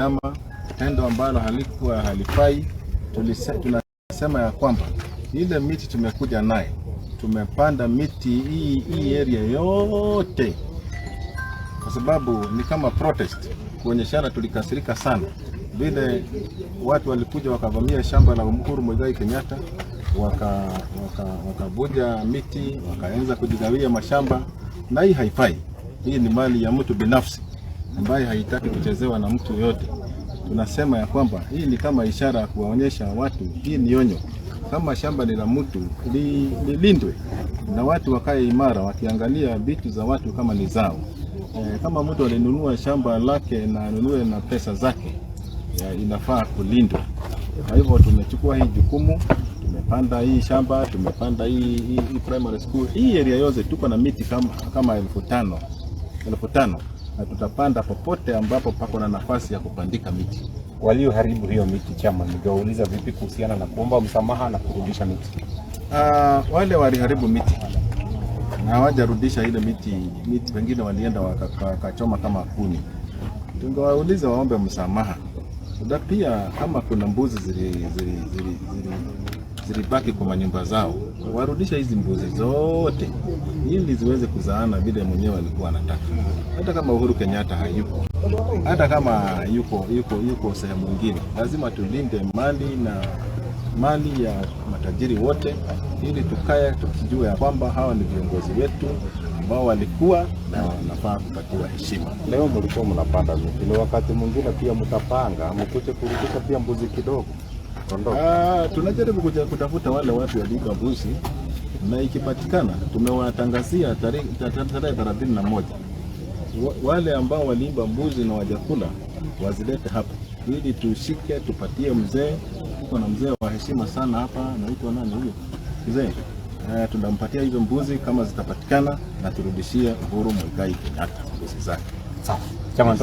wanyama, tendo ambalo halikuwa halifai. Tunasema ya kwamba ile miti tumekuja naye, tumepanda miti hii area yote kwa sababu ni kama protest, kuonyeshana tulikasirika sana vile watu walikuja wakavamia shamba la Uhuru Muigai Kenyatta, wakavunja miti, wakaanza kujigawia mashamba, na hii haifai. Hii ni mali ya mtu binafsi ambaye haitaki kuchezewa na mtu yoyote. Tunasema ya kwamba hii ni kama ishara ya kuwaonyesha watu, hii ni onyo. Kama shamba ni la mtu lilindwe, na watu wakae imara, wakiangalia vitu za watu kama ni zao. Kama mtu alinunua shamba lake na anunue na pesa zake, inafaa kulindwa. Kwa hivyo tumechukua hii jukumu, tumepanda hii shamba, tumepanda hii primary school, hii area yote tuko na miti kama 5,000 5,000 na tutapanda popote ambapo pako na nafasi ya kupandika miti. Walioharibu hiyo miti, chama, ningewauliza vipi kuhusiana na kuomba msamaha na kurudisha miti? Wale waliharibu miti na hawajarudisha ile miti, wengine walienda wakachoma kama kuni. Tungewauliza waombe msamaha. Na pia kama kuna mbuzi zilibaki kwa manyumba zao, warudishe hizi mbuzi zote ili ziweze kuzaana vile mwenyewe alikuwa anataka. Hata kama Uhuru Kenyatta hayupo, hata kama yuko sehemu nyingine, lazima tulinde mali na mali ya matajiri wote, ili tukae tukijua ya kwamba hawa ni viongozi wetu ambao walikuwa na wanafaa kupatiwa heshima. Leo mlikuwa mnapanda miti, ni wakati mwingine pia mtapanga mkuje kurudisha pia mbuzi kidogo, kondoo. Tunajaribu kutafuta wale watu waliiba mbuzi na ikipatikana tumewatangazia tarehe 31 wale ambao waliiba mbuzi na wajakula wazilete hapa ili tushike tupatie mzee. Tuko na mzee wa heshima sana hapa, anaitwa nani huyo mzee? Tunampatia hizo mbuzi kama zitapatikana, na turudishie Uhuru Muigai Kenyatta mbuzi zake. Sawa. Chama.